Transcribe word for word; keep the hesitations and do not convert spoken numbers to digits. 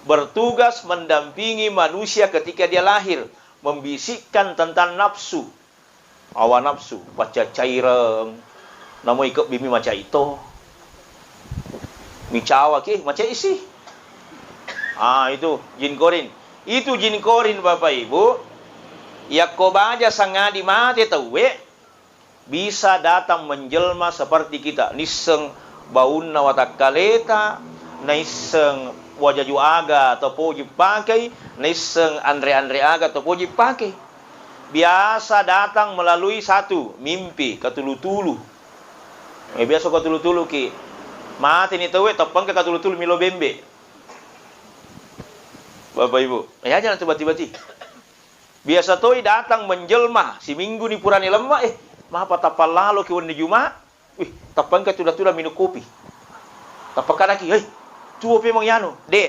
bertugas mendampingi manusia ketika dia lahir, membisikkan tentang nafsu, hawa nafsu, paccacaireng, namo ikebbimi macai to. Micawa ki, macai si. Ah, itu jin korin. Itu jin korin, Bapak Ibu. Yakko baja sangadi mate tauwe, bisa datang menjelma seperti kita. Nisseng baunna watakkaleta, naisseng wajaju aga topoji pakai, naisseng anre-anre aga topoji pakai. Biasa datang melalui satu, mimpi, katulu-tulu. Eh, biasa katulu-tulu ki. Mate ni tauwe, tappangka katulu-tulu milo bembe. Bapak Ibu, eh, aja nanti bati-bati. Biasa toi datang menjelma, siminggu ni purani lemma, eh, mapa tappang lalo ki wenni Juma? Wih, tappangka tuda-tuda minum kopi. Tappakadaki, hei, tuo pemang yano. De,